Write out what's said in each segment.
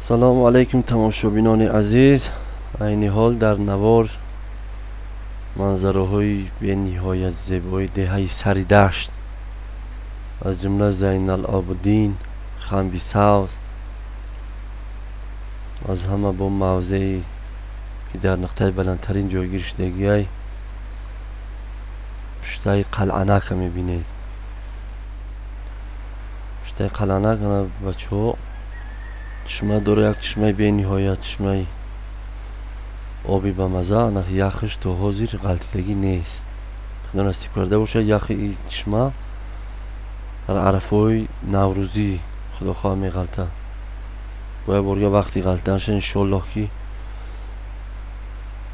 Салому алайкум тамошобинони азиз. Айни ҳол дар навор манзараҳои бениҳоят зебои деҳаи Сари Дашт, аз ҷумла Зайналобиддин, Хамби Савз, аз ҳама бо мавзее ки дар нуқтаи баландтарин ҷойгир шудагиай пуштаи Қалъанака мебинед. Пуштаи Қалъанак ана бачаҳо чишма дора, як чишмаи бениҳоят чишмаи оби бамаза, ана яхш то ҳозир ғалтидагӣ нест. Худо насиб карда бошад, яхи ин чишма дар арафаҳои наврӯзӣ худо хоҳа меғалта. Бояд борга вақти ғалтиданша иншоаллоҳ ки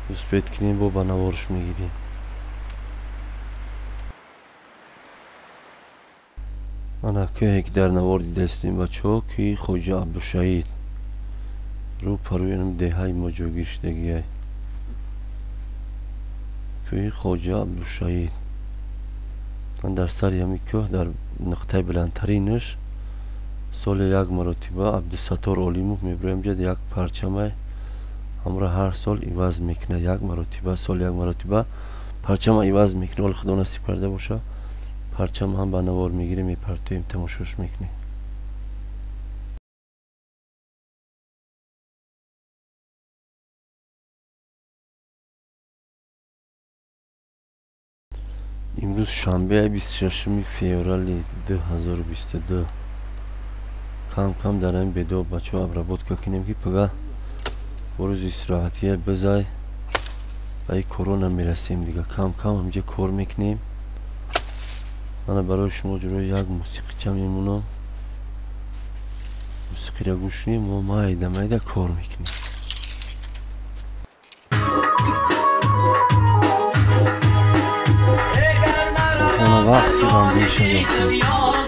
успед кунем, бо ба наворш мегирем. Ана кӯҳе ки дар навор дидаистем бачаҳо, кӯҳи Хоҷа Абдушаҳид рӯ парӯи деҳаи мо ҷойгир шудагиай. Кӯҳи Хоҷа Абдушаҳид. Ман дар сари ҳамин кӯҳ дар нуқтаи баландтаринаш соли як маротиба Абдусаттор Олимов мебироям ҷа як парчамай ҳамро ҳар сол иваз мекунад. Як маротиба соли як маротиба парчама иваз мекунад. Ҳол худо насиб карда боша, парчам ҳам ба навор мегирем, мепартоем, тамошош мекунем. Имрӯз шанбе 26 феврали 2022. Кам кам дар ҳамин бедо бачаҳо обработка кунем ки пага бо рӯзи истироҳатия бизай ба ин корона мерасем дига. Кам кам ҳаминҷа кор мекунем. Ана барои шумо ҷурои як мусиқича мемонам. Мусиқиро гӯш кунем, мо майда майда кор мекунем. Вақти ғамгин шавад.